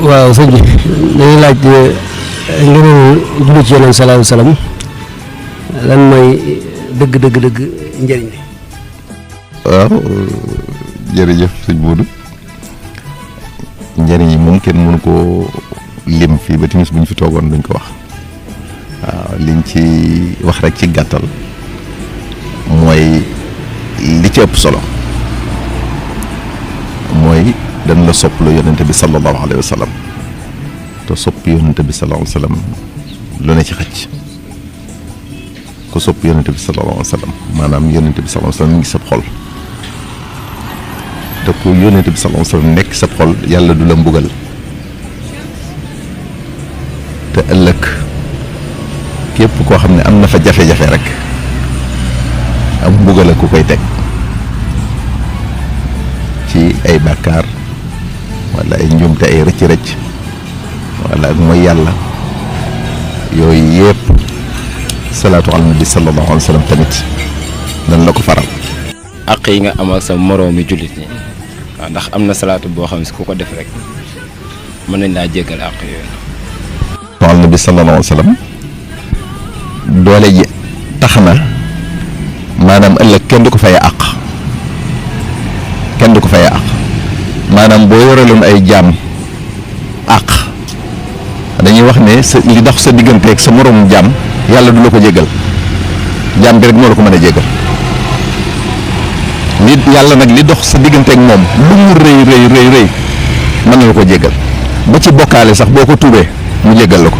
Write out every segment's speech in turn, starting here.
waaw sëñ bi dañuy laaj ngëneel julli ci Yonent sallallahu alayhi wa sallam lan mooy dëgg njëriñ li. waaw jërëjëf sëñ Modou njëriñ yi moom kenn mënu koo lim fii ba timis bu ñu fi toogoon duñ ko wax waaw liñ ci wax rek ci gàttal mooy li ci ëpp solo mooy dañ la sopplu yonente bi sallallahu alayhi wa sallam te sopp yonente bi sallallahu alayhi wa sallam lu ne ci xëcc ku sopp yonente bi sallallahu alayhi wa sallam maanaam yonente bi sallallahu alayhi wa sallam mi ngi sab xol te ku yonente bi sallallahu alayhi wa sallam nekk sab xol yàlla du la mbugal te ëllëg képp koo xam ne am na fa jafe-jafe rek am mbugal ku koy teg ci ay bàkkaar wala ay njuumte ay rëcc-rëcc wala ak mooy yàlla yooyu yëpp salaatu ala nabi sallallahu alayhi wa sallam tamit nan la ko faral. àq yi nga am ak sa moroomi jullit ñi waaw ndax am na salaatu boo xam ne ku ko def rek mën nañ laa jéggal àq yooyu. ala nabi sallallahu alayhi wa sallam doole ji tax na maanaam ëllëg kenn du ko fay àq kenn du ko fay àq maanaam boo yoraloon ay jaam àq dañuy wax ne sa li dox sa digganteeg sa moroom jaam yàlla du la ko jéggal jaam bi rek moo la ko mën a jéggal li yàlla nag li dox sa digganteeg moom lu mu rëy mën na la ko jéggal ba ci bokkaale sax boo ko tuubee mu jéggal la ko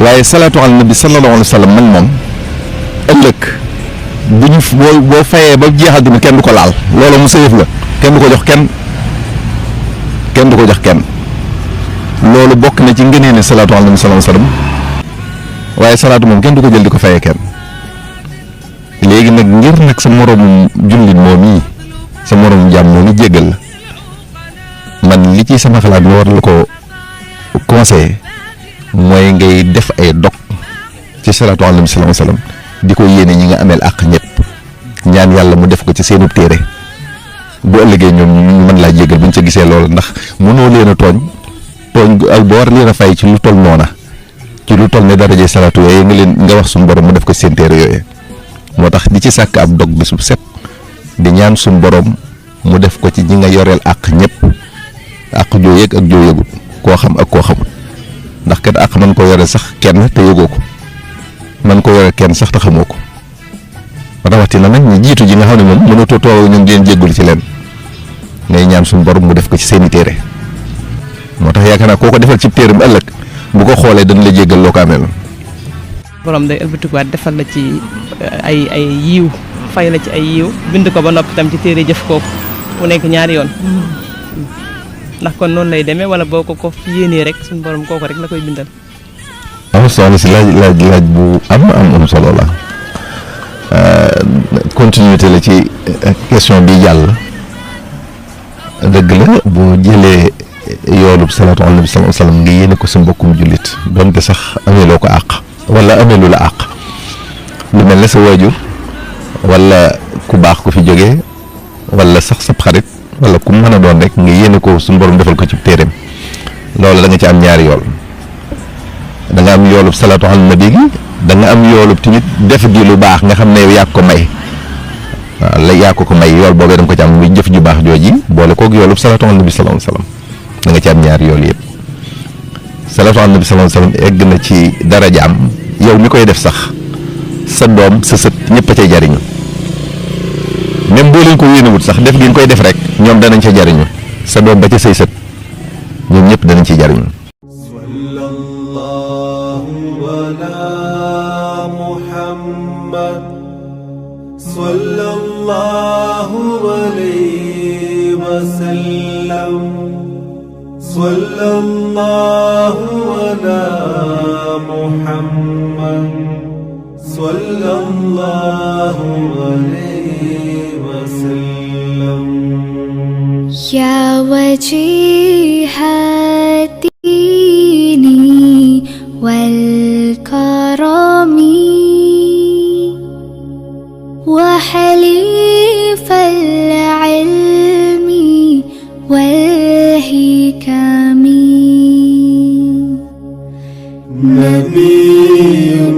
waaye salaatu ala nabi sallallahu alayhi wa sallam man moom ëllëg bu ñu boo fayee ba jeexal dina kenn du ko laal loolu mu sëyëf la kenn du ko jox kenn du ko jox kenn loolu bokk na ci ngënee ne salaatu ala nabi sallallahu alayhi wa sallam waaye salaatu moom kenn du ko jël di ko fayee kenn léegi nag ngir nag sa moroom jullit moom yi sa moroom jàmm moom yi jéggal la man li ci sama xalaat ñu war la ko conseillé mooy ngay def ay dog ci salaatu ala nabi sallallahu alayhi wa sallam di ko yéene ñi nga ameel àq ñëpp ñaan yàlla mu def ko ci seenu téere bu ëllëgee ñoom ñu mën laa jéggal bu ñu ca gisee loolu ndax mënoo leen a tooñ ak boo war leen a fay ci lu toll noona ci lu toll ne daraje salaatu yooyu nga wax suñu borom mu def ko ci seen téere yooyu moo tax di ci sàkk ab dog bis bu set di ñaan suñu borom mu def ko ci ñi nga yoreel àq ñëpp àq joo yëg ak joo yëgut koo xam ak koo xamut ndax kat àq mën koo yoreel sax kenn te yëgoo ko man ko yoreel kenn sax te xamoo ko rawatina nag ñu jiitu ji nga xam ne moom mënatoo toog ñoom di leen jéggul ci leen ngay ñaan suñu borom mu def ko ci seeni téere moo tax yaakaar naa koo ko defal ci téere mu ëllëg bu ko xoolee dañ la jéggal loo ko amee loon borom day ëlbatikuwaat defal la ci ay yiiw fay la ci ay yiiw bind ko ba noppi tam ci téere jëf kooku mu nekk ñaari yoon ndax kon noonu lay demee wala boo ko yéenee rek suñu borom kooku rek la koy bindal. am soxna si laaj bu am solo la continuité la ci question bi jàll dëgg la boo jëlee yoolub salaatu ala nabi sallallahu alayhi wa sallam nga yéene ko sa mbokkum jullit donte sax ameeloo ko àq wala ameelu la àq lu mel ne sa waajur wala ku baax ku fi jógee wala sax sab xarit wala ku mën a doon rek nga yéene ko suñu borom defal ko ci téereem loolu da nga ci am ñaari yool da nga am yoolub salaatu ala nabi gi da nga am yoolub tamit def gi lu baax nga xam ne yow yaa ko may waaw la yaa ko may yool boobee da nga ko ci am muy jëf ju baax jooji boole koog yoolub salaatu ala nabi sallallahu alayhi wa sallam da nga ci am ñaari yool yëpp salaatu ala nabi sallallahu alayhi wa sallam egg na ci darajaam yow mi koy def sax sa doom sa sët ñëpp a cay jariñu même boo leen ko yéenewut sax def gi nga koy def rek ñoom danañ ca jariñu sa doom ba ca say sët ñoom ñëpp danañ ci jariñu sallallahu alayhi wa sallam sallallahu ala Muhammad sallallahu alayhi wa sallam ya wajhatini wal karami وحليف العلم والحكم النبي